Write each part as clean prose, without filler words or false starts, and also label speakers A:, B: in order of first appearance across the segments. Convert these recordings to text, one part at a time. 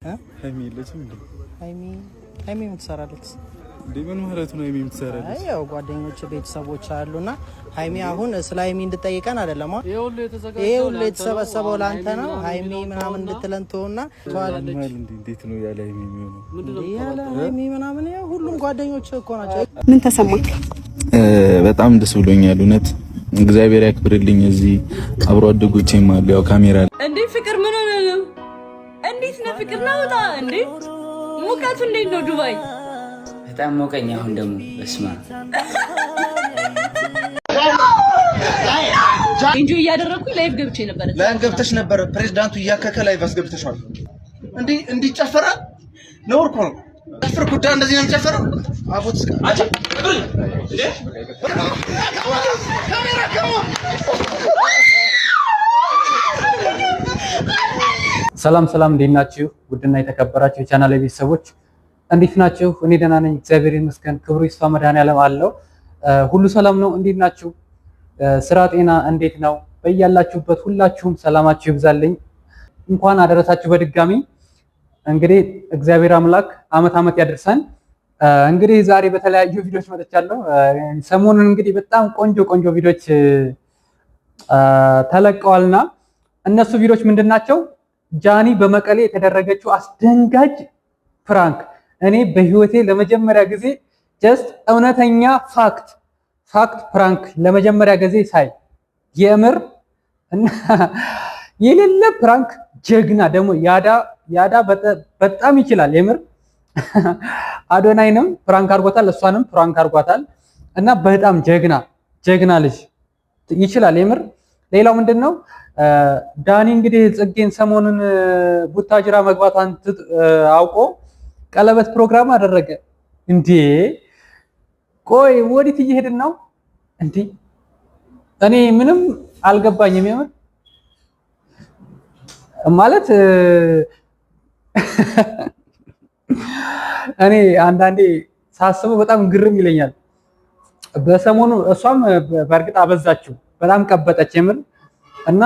A: ሀይሚ የለችም እንዴ?
B: ሀይሚ ሀይሚ ምን ትሰራለች?
A: እንዴ ምን ማለት ነው? ሀይሚ የምትሰራለች?
B: ያው ጓደኞች ቤተሰቦች አሉና ሀይሚ አሁን ስለ ሀይሚ እንድጠይቀን አይደለም።
C: ይሄ ሁሉ
B: ይሄ ሁሉ የተሰበሰበው ለአንተ ነው። ሀይሚ ምናምን እንድትለን ተውና
A: እንዴት ነው ያለ ሀይሚ የሚሆነው?
B: ያለ ሀይሚ ምናምን ያው ሁሉም ጓደኞች እኮ ናቸው።
D: ምን ተሰማክ?
A: በጣም ደስ ብሎኛል። እውነት እግዚአብሔር ያክብርልኝ። እዚህ አብሮ አደጎቼም አሉ። ያው ካሜራ
E: እንዴ ፍቅር ምን ሆነ ነው? እንዴት ነው ፍቅር? ናውጣ እንዴ ሙቀቱ እንዴት ነው ዱባይ?
F: በጣም ሞቀኝ። አሁን ደግሞ በስማ
E: Enjoy እያደረግኩኝ live ገብቼ ነበር።
G: Live ገብተሽ ነበር። ፕሬዚዳንቱ እያከከ live አስገብተሻል። እንዴ እንዲህ ይጨፈራል? ነውር እኮ ነው። ጨፍር ጉዳ እንደዚህ ነው የሚጨፈረው። አቦት
C: ሰላም ሰላም፣ እንዴት ናችሁ? ውድና የተከበራችሁ የቻናል ቤተሰቦች እንዴት ናችሁ? እኔ ደህና ነኝ፣ እግዚአብሔር ይመስገን። ክብሩ ይስፋ መድኃኔዓለም አለው። ሁሉ ሰላም ነው። እንዴት ናችሁ? ስራ፣ ጤና እንዴት ነው? በያላችሁበት ሁላችሁም ሰላማችሁ ይብዛልኝ። እንኳን አደረሳችሁ በድጋሚ። እንግዲህ እግዚአብሔር አምላክ አመት አመት ያደርሰን። እንግዲህ ዛሬ በተለያዩ ቪዲዮዎች መጥቻለሁ። ሰሞኑን እንግዲህ በጣም ቆንጆ ቆንጆ ቪዲዮዎች ተለቀዋልና እነሱ ቪዲዮዎች ምንድን ናቸው? ጃኒ በመቀሌ የተደረገችው አስደንጋጭ prank እኔ በህይወቴ ለመጀመሪያ ጊዜ just እውነተኛ fact prank ለመጀመሪያ ጊዜ ሳይ የምር እና የሌለ prank ጀግና ደግሞ ያዳ ያዳ በጣም ይችላል። የምር አዶናይንም prank አድርጎታል፣ እሷንም prank አድርጓታል። እና በጣም ጀግና ጀግና ልጅ ይችላል የምር። ሌላው ምንድን ነው ዳኒ እንግዲህ ጽጌን ሰሞኑን ቡታጅራ መግባቷን አውቆ ቀለበት ፕሮግራም አደረገ። እንዴ ቆይ ወዴት እየሄድን ነው እንዴ? እኔ ምንም አልገባኝም። የምር ማለት እኔ አንዳንዴ ሳስበው በጣም ግርም ይለኛል። በሰሞኑ እሷም በእርግጥ አበዛችው፣ በጣም ቀበጠች የምር እና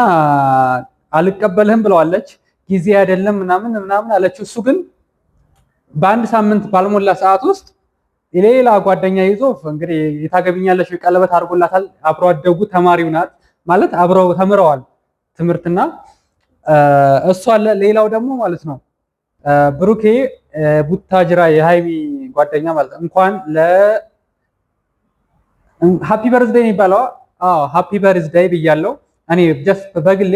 C: አልቀበልህም ብለዋለች። ጊዜ አይደለም ምናምን ምናምን አለችው። እሱ ግን በአንድ ሳምንት ባልሞላ ሰዓት ውስጥ ሌላ ጓደኛ ይዞ እንግዲህ የታገቢኛለሽ ቀለበት አድርጎላታል። አብሮ አደጉ ተማሪው ናት ማለት አብረው ተምረዋል ትምህርትና እሱ አለ። ሌላው ደግሞ ማለት ነው ብሩኬ ቡታጅራ የሃይሚ ጓደኛ ማለት እንኳን ለ happy birthday የሚባለው አዎ happy birthday ብያለሁ። እኔ just በግሌ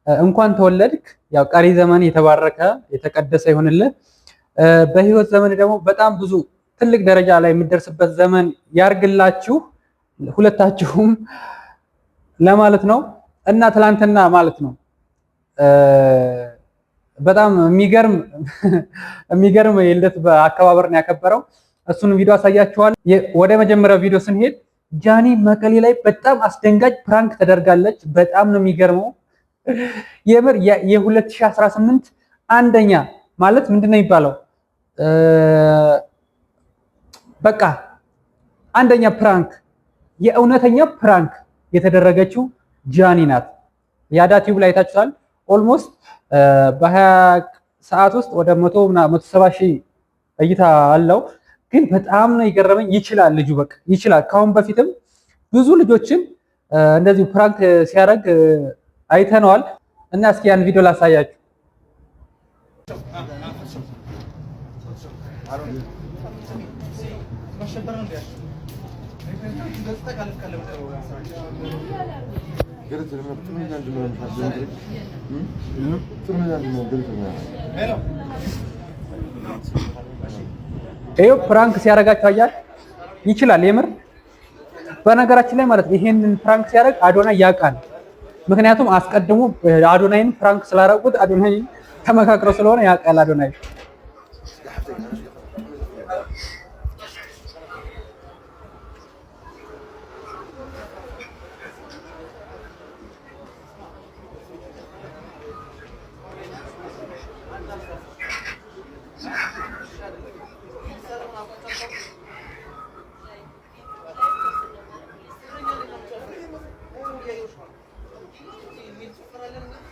C: እንኳን ተወለድክ፣ ያው ቀሪ ዘመን የተባረከ የተቀደሰ ይሁንልህ። በህይወት ዘመን ደግሞ በጣም ብዙ ትልቅ ደረጃ ላይ የምደርስበት ዘመን ያርግላችሁ ሁለታችሁም ለማለት ነው። እና ትላንትና ማለት ነው በጣም የሚገርም የሚገርም የልደት አከባበር ነው ያከበረው። እሱን ቪዲዮ አሳያችኋል። ወደ መጀመሪያው ቪዲዮ ስንሄድ ጃኒ መቀሌ ላይ በጣም አስደንጋጭ prank ተደርጋለች። በጣም ነው የሚገርመው። የምር የ2018 አንደኛ ማለት ምንድን ነው የሚባለው? በቃ አንደኛ prank የእውነተኛ prank የተደረገችው ጃኒ ናት። ያዳ ቲዩብ ላይ አይታችኋል። Almost በ20 ሰዓት ውስጥ ወደ 170 ሺህ እይታ አለው። ግን በጣም ነው የገረመኝ። ይችላል ልጁ በቃ ይችላል። ከአሁን በፊትም ብዙ ልጆችን እንደዚሁ prank ሲያደርግ አይተነዋል። እና እስኪ ያን ቪዲዮ ላሳያችሁ። ይኸው prank ሲያደርጋቸው አያል ይችላል የምር። በነገራችን ላይ ማለት ይሄንን prank ሲያደርግ አዶናይ ያውቃል። ምክንያቱም አስቀድሞ አዶናይን prank ስላደረጉት አዶናይን ተመካክረው ስለሆነ ያውቃል አዶናይ።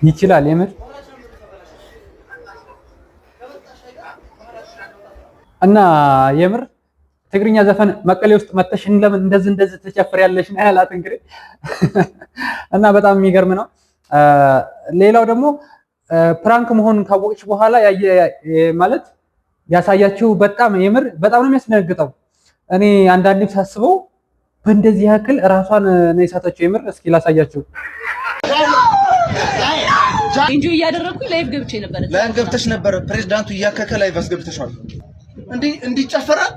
C: ይችላል የምር። እና የምር ትግርኛ ዘፈን መቀሌ ውስጥ መተሽ ለምን እንደዚህ እንደዚህ ትጨፍሪያለሽ ነው ያላት እንግዲህ። እና በጣም የሚገርም ነው። ሌላው ደግሞ prank መሆኑን ካወቀች በኋላ ማለት ያሳያችው በጣም የምር በጣም ነው የሚያስደነግጠው። እኔ አንዳንዴም ሳስበው በእንደዚህ ያክል ራሷን ነው የሳተችው። የምር እስኪ ላሳያችሁ።
E: Enjoy እያደረግኩኝ live ገብቼ ነበር።
G: Live ገብተሽ ነበር። ፕሬዚዳንቱ እያከከ live አስገብተሽዋል። እንዴ እንዲህ ይጨፈራል?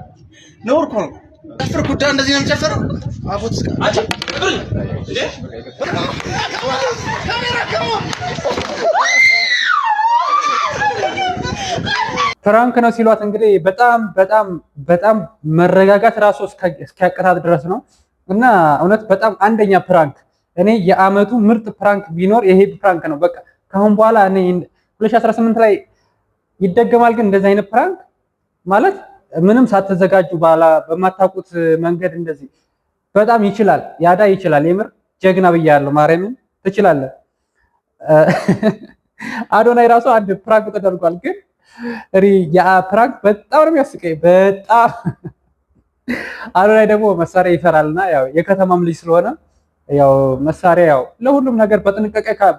G: ነውር እኮ ነው። ጨፍር ኩዳ እንደዚህ ነው የሚጨፈረው? አቦት
C: Prank ነው ሲሏት እንግዲህ በጣም በጣም በጣም መረጋጋት ራሱ እስኪያቅታት ድረስ ነው። እና እውነት በጣም አንደኛ prank፣ እኔ የአመቱ ምርጥ prank ቢኖር ይሄ prank ነው። በቃ ከአሁን በኋላ እኔ 2018 ላይ ይደገማል፣ ግን እንደዚህ አይነት prank ማለት ምንም ሳትዘጋጁ ባላ በማታውቁት መንገድ እንደዚህ በጣም ይችላል፣ ያዳ ይችላል። የምር ጀግና ብያለሁ። ማርያምን ትችላለህ። አዶናይ ራሱ አንድ prank ተደርጓል፣ ግን ያ prank በጣም ነው የሚያስቀኝ። በጣም አዶናይ ደግሞ መሳሪያ ይፈራልና ያው የከተማም ልጅ ስለሆነ ያው መሳሪያ ያው ለሁሉም ነገር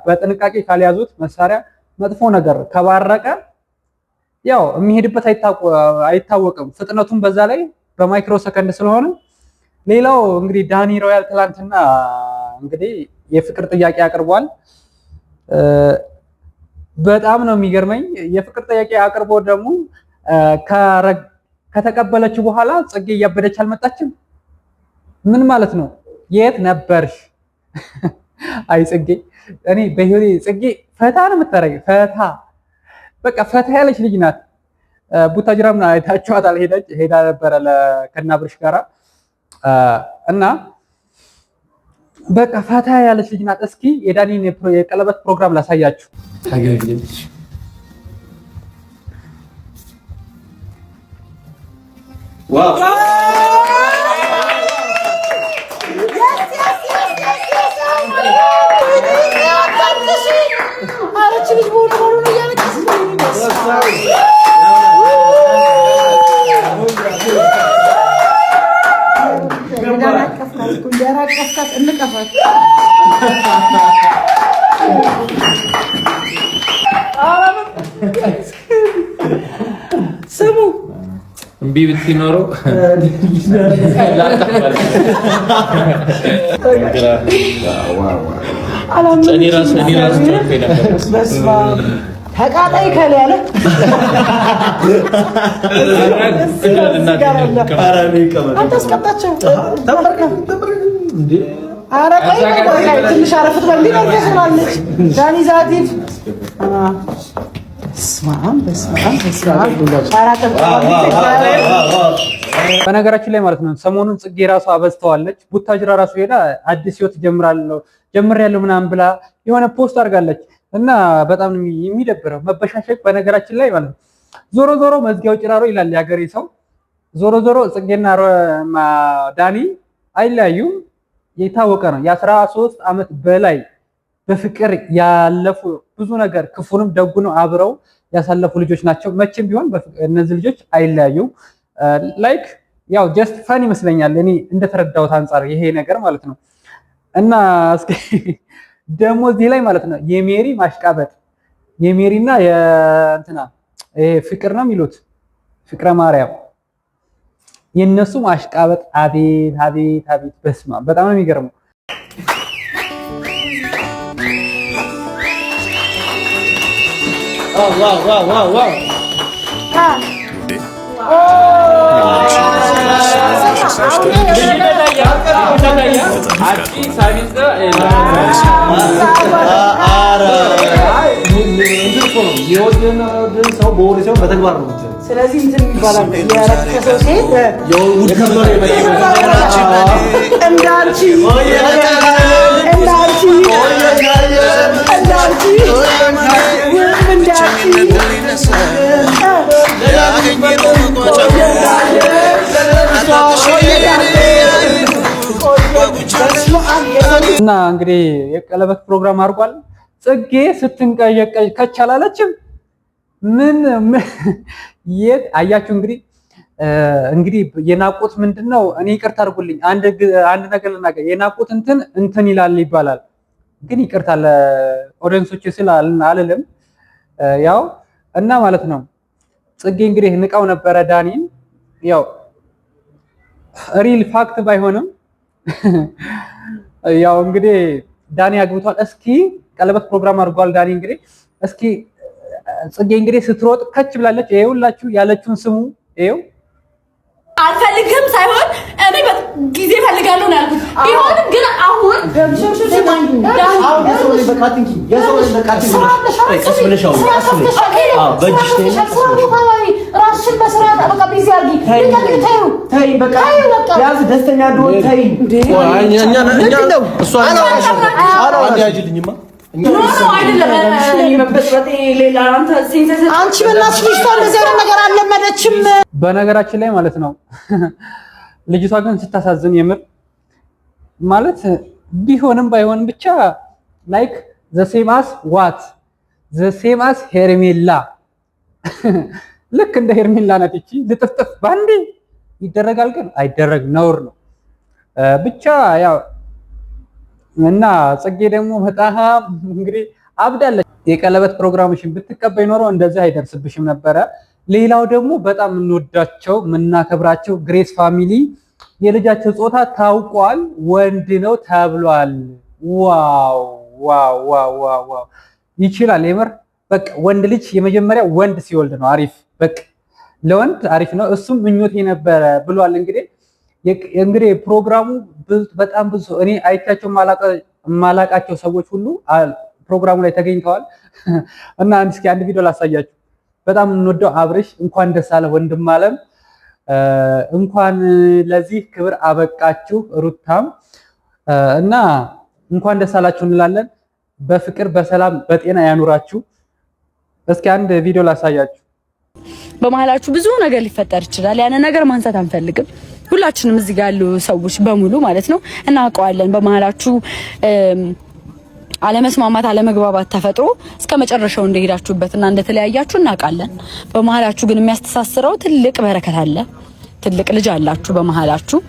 C: በጥንቃቄ ካልያዙት መሳሪያ መጥፎ ነገር ከባረቀ ያው የሚሄድበት አይታወቅም። ፍጥነቱም በዛ ላይ በማይክሮ ሰከንድ ስለሆነ። ሌላው እንግዲህ ዳኒ ሮያል ትላንትና እንግዲህ የፍቅር ጥያቄ አቅርቧል። በጣም ነው የሚገርመኝ። የፍቅር ጥያቄ አቅርቦ ደግሞ ከተቀበለችው በኋላ ጽጌ እያበደች አልመጣችም። ምን ማለት ነው? የት ነበርሽ? አይ ጽጌ፣ እኔ በህይወቴ ጽጌ ፈታ ነው የምታደርገኝ። ፈታ በቃ ፈታ ያለች ልጅ ናት። ቡታጅራም አይታችኋታል። ሄዳ ነበረ ከናብርሽ ጋራ እና በቃ ፈታ ያለች ልጅ ናት። እስኪ የዳኒን የቀለበት ፕሮግራም ላሳያችሁ።
D: ታገቢያለሽ?
B: ስሙ
D: እምቢ ብትይ ኖሮ
B: ተቃጣይ ከል ያለ አንተ አስቀጣቸው። ኧረ ቆይ ትንሽ አረፍት በል። ሆናለች ዳኒ ዛቲቭ
C: በነገራችን ላይ ማለት ነው ሰሞኑን ጽጌ ራሱ አበዝተዋለች። ቡታጅራ ራሱ ሄዳ አዲስ ህይወት ጀምራለሁ ጀምሬያለሁ ምናምን ብላ የሆነ post አድርጋለች እና በጣም የሚደብረው መበሻሸቅ በነገራችን ላይ ማለት ነው። ዞሮ ዞሮ መዝጊያው ጭራሮ ይላል የሀገሬ ሰው። ዞሮ ዞሮ ጽጌና ዳኒ አይለያዩም፣ የታወቀ ነው። የ13 ዓመት በላይ በፍቅር ያለፉ ብዙ ነገር ክፉንም ደጉንም አብረው ያሳለፉ ልጆች ናቸው። መቼም ቢሆን እነዚህ ልጆች አይለያዩም። Like ያው just fun ይመስለኛል እኔ እንደተረዳሁት አንጻር ይሄ ነገር ማለት ነው። እና እስኪ ደግሞ እዚህ ላይ ማለት ነው የሜሪ ማሽቃበጥ የሜሪና የእንትና ይሄ ፍቅር ነው የሚሉት ፍቅረ ማርያም የነሱ ማሽቃበጥ አቤት አቤት አቤት በስማ በጣም ነው የሚገርመው።
G: ሰው በወሬ ሳይሆን በተግባር ነው።
B: ስለዚህ እንትን ይባላል የረከሰው ሴት እንዳንቺ እንዳንቺ እንዳንቺ
C: እና እንግዲህ የቀለበት ፕሮግራም አድርጓል። ጽጌ ስትንቀዠቀዥ ከች አላለችም። ምን የት አያችሁ? እንግዲህ የናቁት ምንድን ነው? እኔ ይቅርታ አድርጉልኝ፣ አንድ ነገር ልናገር። የናቁት እንትን እንትን ይላል ይባላል፣ ግን ይቅርታ ለ audience ኦች ስል አልልም። ያው እና ማለት ነው ጽጌ እንግዲህ ንቃው ነበረ ዳኒን። ያው real fact ባይሆንም ያው እንግዲህ ዳኒ አግብቷል። እስኪ ቀለበት ፕሮግራም አድርጓል ዳኒ። እንግዲህ እስኪ ጽጌ እንግዲህ ስትሮጥ ከች ብላለች። ይኸውላችሁ ያለችውን ስሙ። ይኸው
E: አልፈልግም ሳይሆን እኔ ጊዜ እፈልጋለሁ ነው ያልኩት። ቢሆንም ግን አሁን
H: ራስሽን በስራ በቃ busy አድርጊ።
G: ደስተኛ እንደሆን ተይ።
H: አንቺ በእናትሽ ልጅቷ እንደዚህ አይነት ነገር አልለመደችም።
C: በነገራችን ላይ ማለት ነው ልጅቷ ግን ስታሳዝን የምር ማለት ቢሆንም ባይሆንም ብቻ like the same as what the same as ሄርሜላ፣ ልክ እንደ ሄርሜላ ናት እቺ። ልጥፍጥፍ ባንዴ ይደረጋል፣ ግን አይደረግም፣ ነውር ነው። ብቻ ያው እና ጽጌ ደግሞ በጣም እንግዲህ አብዳለች። የቀለበት ፕሮግራምሽን ብትቀበይ ኖሮ እንደዚህ አይደርስብሽም ነበረ። ሌላው ደግሞ በጣም የምንወዳቸው የምናከብራቸው ግሬስ ፋሚሊ የልጃቸው ጾታ ታውቋል፣ ወንድ ነው ተብሏል። Wow wow wow wow wow! ይችላል የምር በቃ ወንድ ልጅ የመጀመሪያ ወንድ ሲወልድ ነው አሪፍ። በቃ ለወንድ አሪፍ ነው። እሱም ምኞቴ ነበረ ብሏል። እንግዲህ ፕሮግራሙ በጣም ብዙ እኔ አይቻቸው የማላቃቸው ሰዎች ሁሉ ፕሮግራሙ ላይ ተገኝተዋል። እና እስኪ አንድ ቪዲዮ ላሳያችሁ። በጣም የምንወደው አብርሽ እንኳን ደስ አለ ወንድም አለም፣ እንኳን ለዚህ ክብር አበቃችሁ። ሩታም እና እንኳን ደስ አላችሁ እንላለን። በፍቅር በሰላም በጤና ያኑራችሁ። እስኪ አንድ ቪዲዮ ላሳያችሁ።
E: በመሀላችሁ ብዙ ነገር ሊፈጠር ይችላል። ያንን ነገር ማንሳት አንፈልግም። ሁላችንም እዚህ ጋር ያሉ ሰዎች በሙሉ ማለት ነው እናውቀዋለን። በመሀላችሁ አለመስማማት፣ አለመግባባት ተፈጥሮ እስከ መጨረሻው እንደሄዳችሁበትና እንደተለያያችሁ እናውቃለን። በመሀላችሁ ግን የሚያስተሳስረው ትልቅ በረከት አለ። ትልቅ ልጅ አላችሁ በመሀላችሁ።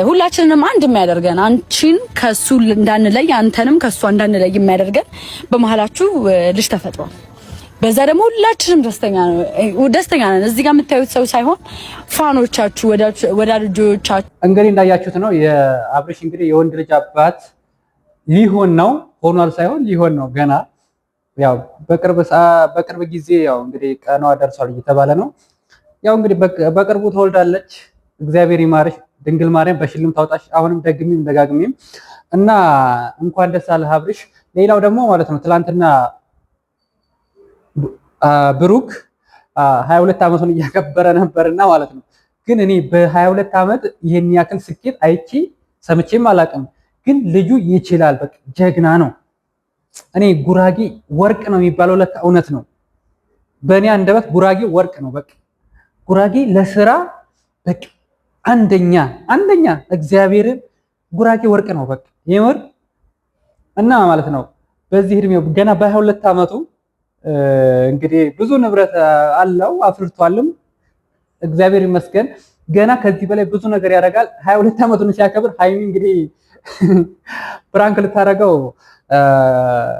E: ሁላችንንም አንድ የሚያደርገን አንቺን ከሱ እንዳንለይ አንተንም ከሷ እንዳንለይ የሚያደርገን በመሀላችሁ ልጅ ተፈጥሯል። በዛ ደግሞ ሁላችንም ደስተኛ ነን። እዚህ ጋር የምታዩት ሰው ሳይሆን fan ኦቻችሁ፣ ወዳጆቻችሁ።
C: እንግዲህ እንዳያችሁት ነው የአብርሽ እንግዲህ የወንድ ልጅ አባት ሊሆን ነው። ሆኗል ሳይሆን ሊሆን ነው ገና። ያው በቅርብ ጊዜ ያው እንግዲህ ቀኗ ደርሷል እየተባለ ነው። ያው እንግዲህ በቅርቡ ትወልዳለች። እግዚአብሔር ይማርሽ፣ ድንግል ማርያም በሽልም ታውጣሽ። አሁንም ደግሜም ደጋግሜም እና እንኳን ደስ አለህ አብርሽ። ሌላው ደግሞ ማለት ነው ትላንትና ብሩክ 22 ዓመቱን እያከበረ ነበርና ማለት ነው። ግን እኔ በ22 ዓመት ይሄን ያክል ስኬት አይቼ ሰምቼም አላውቅም። ግን ልጁ ይችላል፣ በቃ ጀግና ነው። እኔ ጉራጌ ወርቅ ነው የሚባለው ለካ እውነት ነው። በእኔ አንደበት ጉራጌ ወርቅ ነው። በቃ ጉራጌ ለስራ በቃ አንደኛ አንደኛ፣ እግዚአብሔርን ጉራጌ ወርቅ ነው። በቃ የምር እና ማለት ነው በዚህ እድሜው ገና በ22 ዓመቱ እንግዲህ ብዙ ንብረት አለው አፍርቷልም፣ እግዚአብሔር ይመስገን። ገና ከዚህ በላይ ብዙ ነገር ያደርጋል። 22 ዓመቱን ሲያከብር ሀይሚ እንግዲህ prank ልታደርገው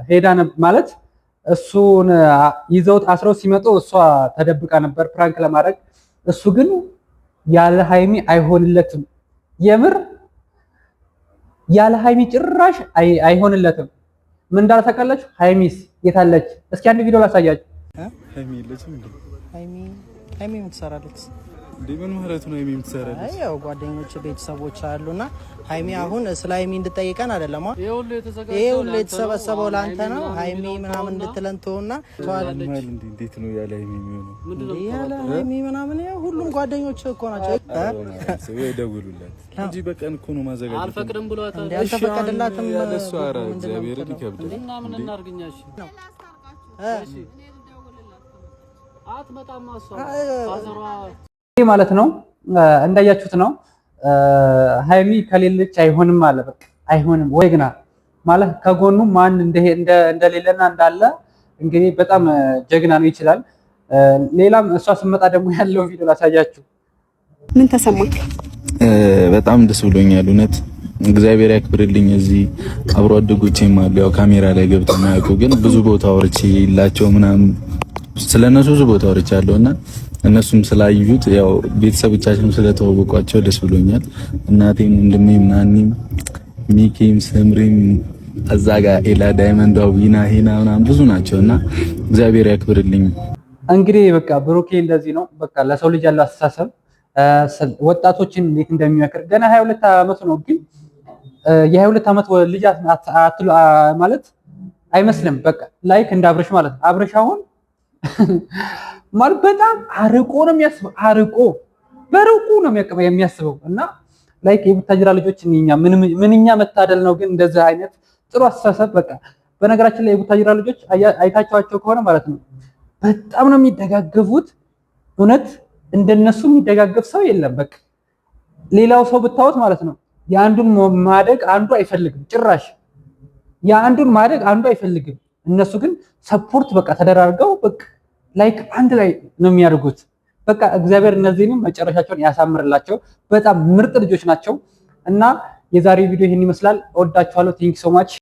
C: ሄዳ ማለት እሱን ይዘውት አስረው ሲመጡ እሷ ተደብቃ ነበር prank ለማድረግ። እሱ ግን ያለ ሀይሚ አይሆንለትም። የምር ያለ ሀይሚ ጭራሽ አይሆንለትም። ምን እንዳለ ታውቃላችሁ? ሀይሚስ የታለች? እስኪ አንድ ቪዲዮ ላሳያችሁ።
A: ሀይሚ የለችም እንዴ?
B: ሀይሚ ምን ትሰራለች?
A: እንዴ ምን ማለት ነው? ሀይሚ የምትሰራለች?
B: ያው ጓደኞች ቤተሰቦች አሉና ሀይሚ አሁን ስለ ሀይሚ እንድጠይቀን አይደለም። ይሄ ሁሉ የተሰበሰበው ለአንተ ነው። ሀይሚ ምናምን እንድትለን ተውና፣
A: እንዴት ነው ያለ ሀይሚ የሚሆነው?
B: ያለ ሀይሚ ምናምን ያው ሁሉም ጓደኞች እኮ ናቸው።
A: ወይ ደውሉላት እንጂ በቀን እኮ ነው ማዘጋጀት።
D: አልፈቅድም ብሏታል።
B: እንዴ አልተፈቀደላትም።
A: ያለ እሷ ኧረ እግዚአብሔርን ይከብዳል።
D: እና ምን እናድርግኛ? እሺ አትመጣም እሷ
C: ማለት ነው። እንዳያችሁት ነው። ሀይሚ ከሌለች አይሆንም አለ። በቃ አይሆንም ወይ ግና ማለት ከጎኑ ማን እንደሌለና እንዳለ እንግዲህ በጣም ጀግና ነው ይችላል። ሌላም እሷ ስትመጣ ደግሞ ያለውን ቪዲዮ ላሳያችሁ።
H: ምን ተሰማክ?
A: በጣም ደስ ብሎኛል እውነት እግዚአብሔር ያክብርልኝ። እዚህ አብሮ አደጎቼም አሉ፣ ያው ካሜራ ላይ ገብተው የማያውቁ ግን ብዙ ቦታ አውርቼላቸው ምናምን ስለነሱ ብዙ ቦታ አውርቻለሁ እና እነሱም ስላዩት ያው ቤተሰቦቻችንም ስለተዋወቋቸው ደስ ብሎኛል። እናቴም፣ ወንድሜም፣ ናኒም፣ ሚኪም፣ ስምሪም እዛ ጋር ኤላ ዳይመንድ፣ ዊና፣ ሄና ምናምን ብዙ ናቸው እና እግዚአብሔር ያክብርልኝ።
C: እንግዲህ በቃ ብሩኬ እንደዚህ ነው። በቃ ለሰው ልጅ ያለው አስተሳሰብ ወጣቶችን እንዴት እንደሚመክር ገና 22 ዓመቱ ነው፣ ግን የ22 ዓመት ልጅ አትሉ ማለት አይመስልም። በቃ like እንደ አብርሽ ማለት ነው። አብርሽ አሁን ማለት በጣም አርቆ ነው የሚያስበው፣ አርቆ በሩቁ ነው የሚያስበው እና like የቡታጅራ ልጆች እኛ ምንኛ መታደል ነው ግን እንደዚህ አይነት ጥሩ አስተሳሰብ። በቃ በነገራችን ላይ የቡታጅራ ልጆች አይታችኋቸው ከሆነ ማለት ነው በጣም ነው የሚደጋገፉት። እውነት እንደነሱ የሚደጋገፍ ሰው የለም። በቃ ሌላው ሰው ብታዩት ማለት ነው የአንዱን ማደግ አንዱ አይፈልግም፣ ጭራሽ የአንዱን ማደግ አንዱ አይፈልግም። እነሱ ግን support በቃ ተደራርገው በቃ like አንድ ላይ ነው የሚያደርጉት። በቃ እግዚአብሔር እነዚህንም መጨረሻቸውን ያሳምርላቸው። በጣም ምርጥ ልጆች ናቸው እና የዛሬ ቪዲዮ ይህን ይመስላል። እወዳችኋለሁ። Thank you so much።